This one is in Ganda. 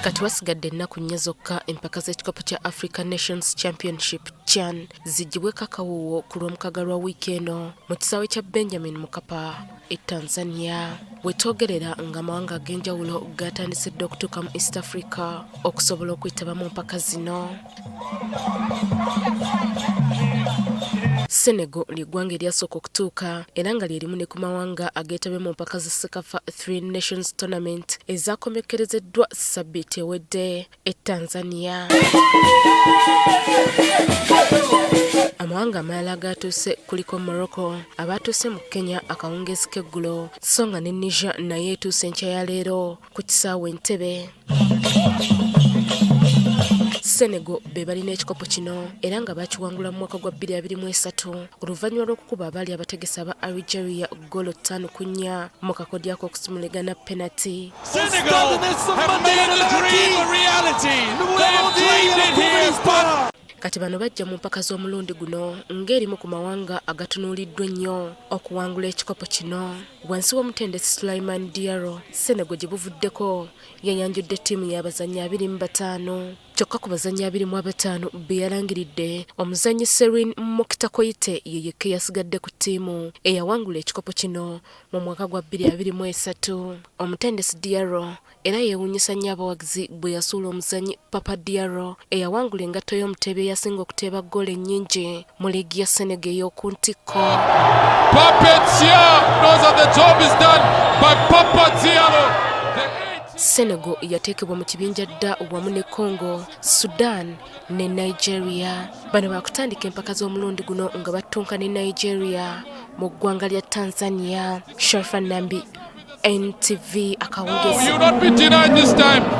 Kati wasigadde ennaku nnya zokka empaka z'ekikopo kya Africa Nations Championship CHAN ziggyibweko akawuuwo ku Lwomukaaga lwa wiiki eno mu kisaawe kya Benjamin Mkapa e Tanzania. Wetwogerera ng'amawanga ag'enjawulo gatandise dda okutuuka mu East Africa okusobola okwetaba mu mpaka zino. Senegal ly'eggwanga eryasooka okutuuka era nga lye limu ne ku mawanga ageetabye mu mpaka za CECAFA Three Nations Tournament ezaakomekkerezeddwa ssabbiiti ewedde e Tanzania. Amawanga amalala agaatuuse kuliko Morocco abaatuuse mu Kenya akawungeezi k'eggulo so nga ne Niger nayo etuuse enkya ya leero ku kisaawe Entebbe. Senegal be balina ekikopo kino era nga baakiwangula mu mwaka gwa 2023 oluvannyuma lw'okukuba abaali abategesi aba Algeria ggoolo 5-4 mu kakodyo ak'okusimuligana penati. Senegal have made the dream a reality. They have claimed it here, but Kati bano bajja mu mpaka z'omulundi guno ng'erimu ku mawanga agatunuuliddwa ennyo okuwangula ekikopo kino. Wansi w'omutendesi Sulaiman Diarra, Senegal gye buvuddeko yayanjudde ttiimu y'abazannyi 25. Kyokka ku bazannyi 25 be yalangiridde, omuzannyi Serigne Moctar Koite ye yekka eyasigadde ku ttiimu eyawangula ekikopo kino mu mwaka gwa 2023. Omutendesi Diarra era yeewuunyisa nnyo abawagizi bwe yasuula omuzannyi Papa Diarra eyawangula engatto y'omuteebi eyasinga okuteeba ggoolo ennyingi mu liigi ya Senegal ey'oku ntikko. Pape Thiaw knows that the job is done by Papa Diallo. The eight. Senegal yateekebwa mu kibinja dda wamu ne Congo, Sudan ne Nigeria. Bano baakutandika empaka z'omulundi guno nga battunka ne Nigeria mu ggwanga lya Tanzania. Sharifah Nambi, NTV akawungezi. You will not be denied this time.